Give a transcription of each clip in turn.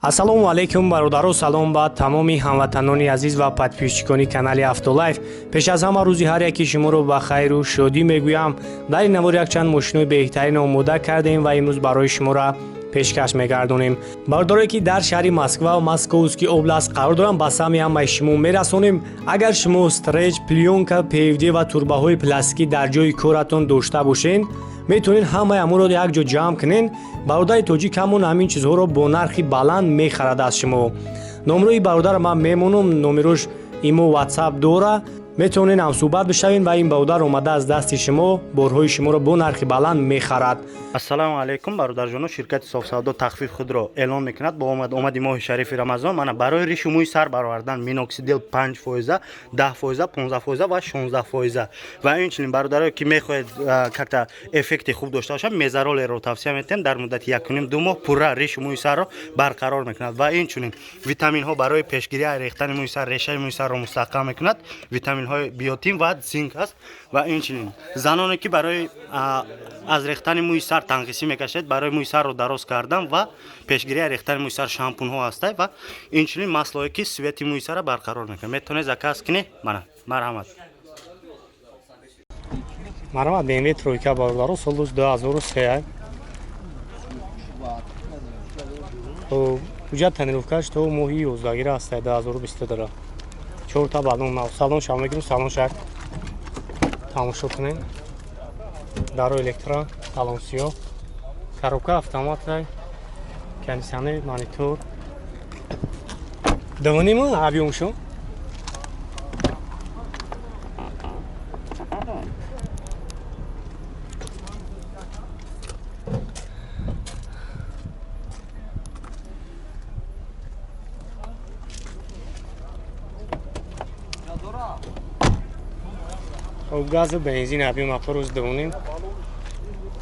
Ассалому алайкум, бародаро, салом ба тамоми ҳамватанони азиз ва подписчикони канали Автолайф. Пеш аз ҳама рӯзи ҳар яки шуморо ба хайру шодӣ мегӯям. Дар ин навор якчанд мошинои беҳтарин омода кардем ва имрӯз барои шуморо пешкаш мегардонем. Бародарое ки дар шаҳри Москва ва Московский область қарор доранд, ба самъи ҳамаи шумо мерасонем. Агар шумо стреч, плёнка, ПВД ва турбаҳои пластикӣ дар ҷои коратон дошта бошед, метавонед ҳамаи аморо якҷо ҷамъ кунед. Бародари тоҷик ҳамон ҳамин чизҳоро бо нархи баланд мехарад аз шумо. Номрои бародарро ман мемонам, номерош имо, ватсап дора, метавонед ҳамсӯҳбат бишавед ва ин бародар омада аз дасти шумо борҳои шуморо бо нархи баланд мехарад. Ассалому алайкум, бародарҷоно. Ширкати Софсавдо тахфиф худро эълон мекунад бо омади моҳи шарифи Рамазон. Мана, барои ришу мӯи сар баровардан миноксидил 5 фоиза, 10 фоиза, 15 фоиза ва 16 фоиза. Ва инчунин, бародарое ки мехоҳед как-то эффекти хуб дошта бошад, мезаролеро тавсия метиҳем. Дар муддати 1,5-2 моҳ пурра ришу мӯи сарро барқарор мекунад. Ва инчунин витаминҳо барои пешгирии рехтани мӯи сар, решаи мӯи сарро мустаҳкам мекунад. Витаминҳои биотин ва зинк аст. Ва инчунин заноне ки барои аз рехтани мӯи сар танқисӣ мекашед, барои мӯи сарро дароз кардан ва пешгирии рехтани мӯи сар шампунҳо ҳастад. Ва инчунин маслое ки цвети мӯи сарро барқарор мекунад, метавонед заказ кунед. Мана, марҳамат. Марҳамат, БМВ тройка, бародаро, соли 2003. Ҳуҷҷат тонировкаш то моҳи 11-гира ҳаста 2022. Чорта балон нав. Салон шав мекунем, салон шак тамошо кунем. Даро электро, салон сиёҳ, коробка автомат, кондиционер, монитор. Дувониму объёмшо. Хоб, газу бензин, объём моторуз дувоним.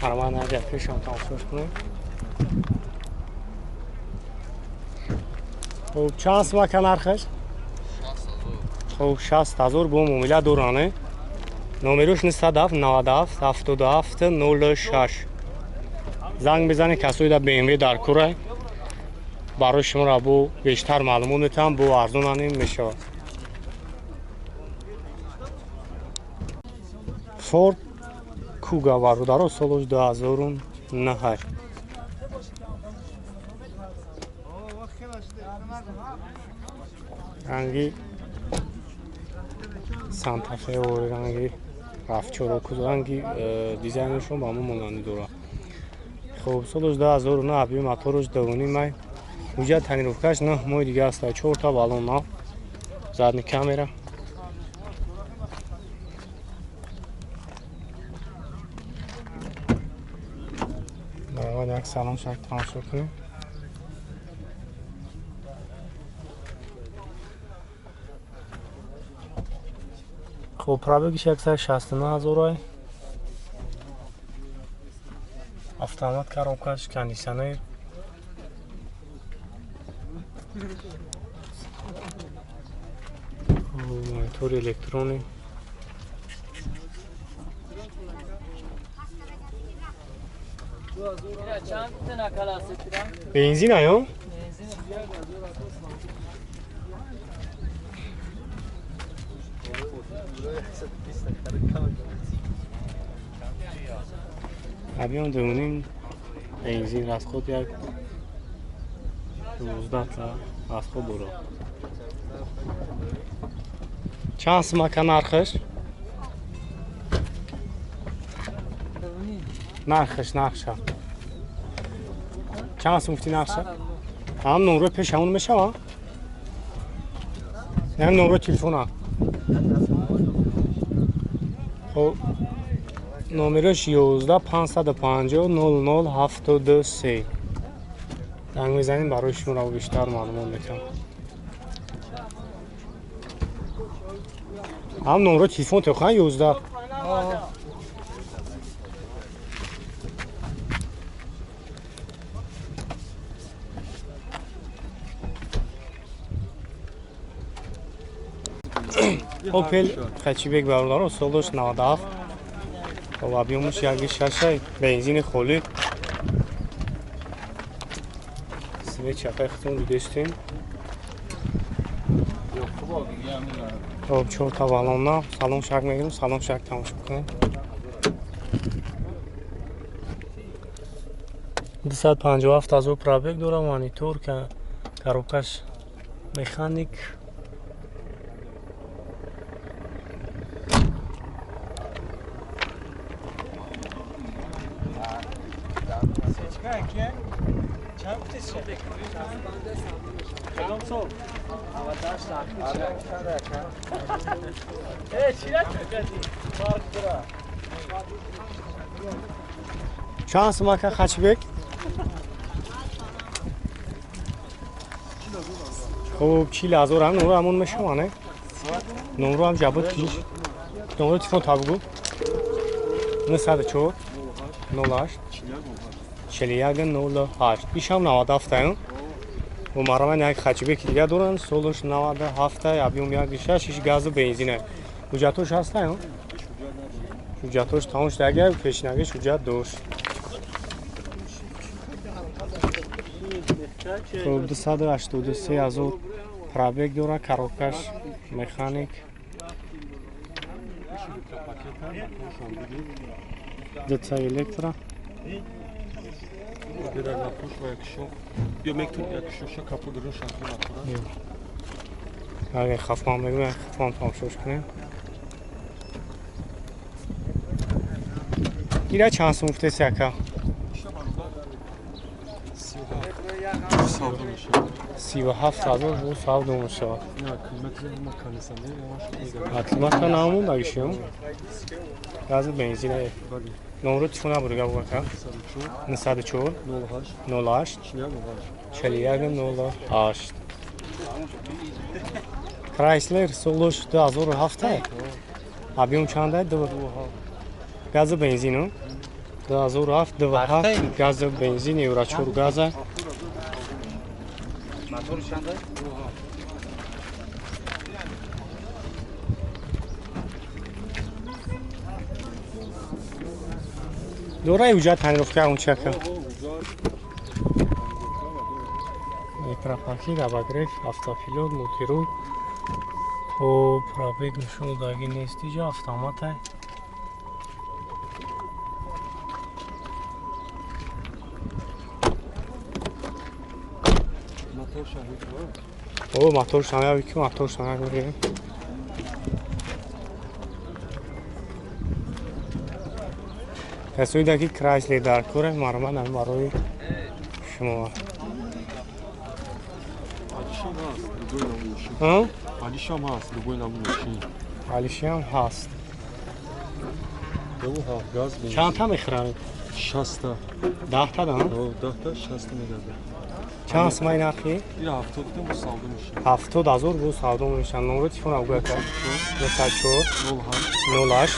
Ҳарман агар пешам тамошош кунем. Хоб, чанд сумака нархаш? Хоб, 60 000 бо муомила доране. Номерош 97 97 77 06. Занг бизанед, касои дар БМВ дар курай. Барои шуморо бо бештар маълумот метавам, бо арзон анем мешавад. Форд Куга, бародаро, солош 2009. Ранги Сантафе, ранги рафчороку, ранги дизайнашон ба мо монандӣ дорад. Хоб, солош 2009, объём моторуш 2,5 май. Ҳуҷҷат тонировкаш 9 моҳи дига аст. Чорта балон нав, задний камера. Баробар як салон шак тамошо кунем. Хоб, пробегиш 169 000 ай. Автомат коробкаш, кондиционер. Монитори электронӣ. Бензин аю? Объём 2,5, бензин, расход як 12 та расход дорад. Чанд сумака нархаш? Нархаш, нархша. Чанд сум гуфти нархша? Ҳам номрои пеш ҳамон мешава? Ҳам номрои телефона. Хоб, номерош 11 550 00 73. Занг мезанем, барои шуморо бештар маълумот метавам. Ҳам номрои телефон техан 11. Опел Хэтчбек, бародаро, солаш 97. Хоб, объёмаш 1,6, бензини холӣ. Свечи хитон дидестем. Хоб, чорта балонна. Салон шак мегирем, салон шак тамошо кунем. 257 ҳазор пробег дора, монитор, коробкаш механик. Чанд сум ака хачбек? Хуб, 40 000 ҳам номро ҳамон мешавад, не? Номро ҳам ҷабот киш. Номро телефон та бугу. 904 08 41 08. Ишам 97 аю. Бо мараман як хачбеки дига доранд, солаш 97, объём 1,6, иш газу бензина. Ҳуҷҷатош ҳастаю? Ҳуҷҷатош тамом шуда, агар пешинагиш ҳуҷҷат дошт. Хуб, 283 ҳазор пробег дора, коробкаш механик. Дута электро. Агар хафман мегӯям, хафман тамошош кунем. Ира чанд сум гуфтеси ака? 37 ҳазор бо савдо мешавад. Климатра намонда гишем. Гази бензина. Номро телефон набуд гап ака? 904 08 41 08. Крайслер солаш 2007. Объём чанда? Гази бензин. 2007 27 гази бензин Евро 4 газа. Дора ҳуҷҷат тонировка унчака. Электропакет, обогрев, автопилот, мультирул. Хоб, пробег нишон додагӣ нест иҷа, автомата. О, мотор шамя ки мотор шамя мегирем. Касоида ки Крайслер дар коре, марман ам барои шумо. Алишам ҳаст, любой намуд мошин. Алишам ҳаст. Чанд та мехӯранд? 60 та. 10 та да? 10 та 60 та мегардад. Чанд сумаи нархи? Ира 70 та бо савдо мешавад. 70 ҳазор бо савдо мешавад. Номро телефон абгӯ ака? 904 08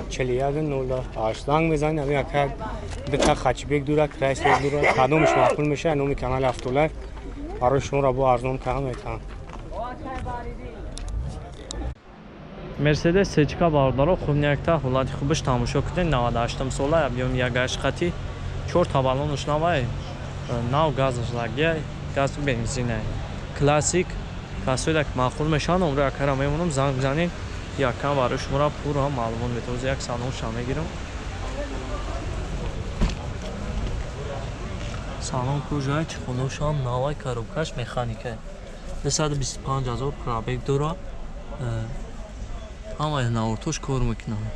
41 08. Занг мезанед, ҳамин ака дута хачбек дура, Крайслер дура, кадомаш маъқул мешавад, номи канали Автолайф барои шуморо бо арзон карда метавонад. Мерседес сечка бародаро, хуб якта ҳолати хубаш тамошо кунед, 98 сола, объём 1,8 хати, 4 та баллонаш навай, нав газаш лагия, газ бензина. Классик, касоида ки маъқул мешаванд, номро якара мемонам, занг бизанед, якам барои шуморо пурра маълумот метавоз, як салонша мегирам. Салон кожай, чехолошам навай, коробкаш механика. 225 ҳазор пробег дора. Ҳамаи навортош кор мекунанд.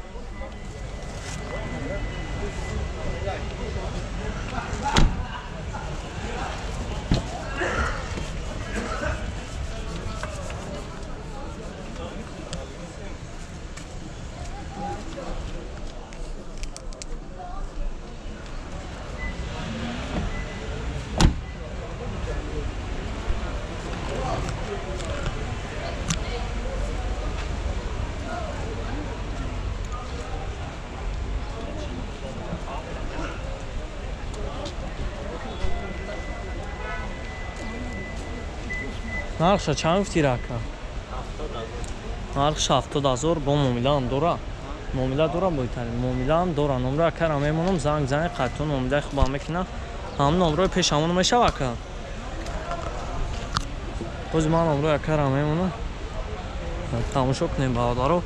Нархша чанд гуфти рака? Нархша 70 000 бо муомилаам дора. Муомила дора бойтарин. Муомилаам дора. Номро акара мемонам, занг занг қаттон муомилаи хубам мекунам. Ҳам номрои пешамон мешава ака? Боз ман номрои акара мемонам. Тамошо кунем, бародаро.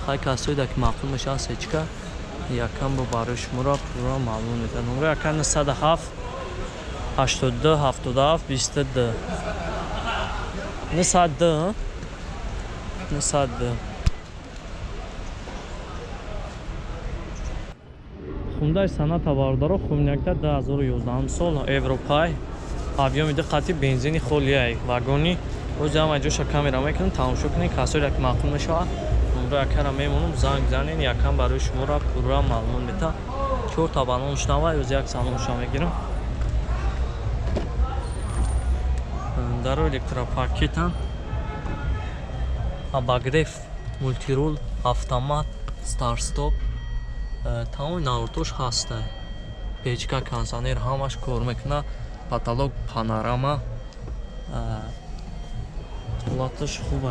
Хай, касоида ки маъқул мешавад сечка, якам бо барои шуморо пурра маълум медиҳад. Номрои ака 907 82 77 22 902 902. Хундай Соната, бародаро, хумнякта, 2011 сол, Европай, объёми ду қати, бензини холияй, вагони. Ози ҳама ҷоша камера мекунем, тамошо кунем. Касоре ки маъқул мешавад, номрои акара мемонам, занг занен, якам барои шуморо пурра маълумот мета. Чорта балон шунава, ози як салонша мегирам. Даро электропакетан, обогрев, мультирул, автомат, старт-стоп, тамоми навортош ҳаста, печка, кондиционер ҳамаш кор мекунад, потолок панорама, ҳолаташ хуб.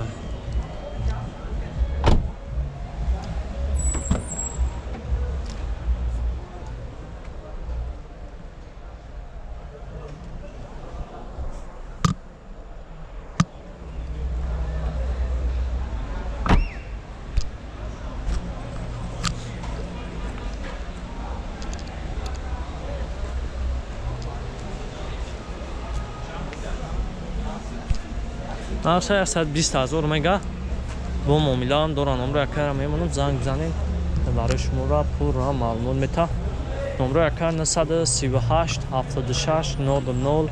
Нархша 120 ҳазор мега, бо муомилаам доран. Номро якара мемонам, занг бизанед, барои шуморо пурра маълумот мета. Номро яка 938 76 00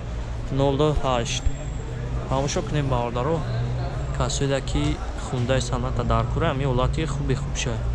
08. Тамошо кунем, бародаро. Касоеда ки Хундай Соната дар кура, ҳамин ҳолати хуби хуб шавад.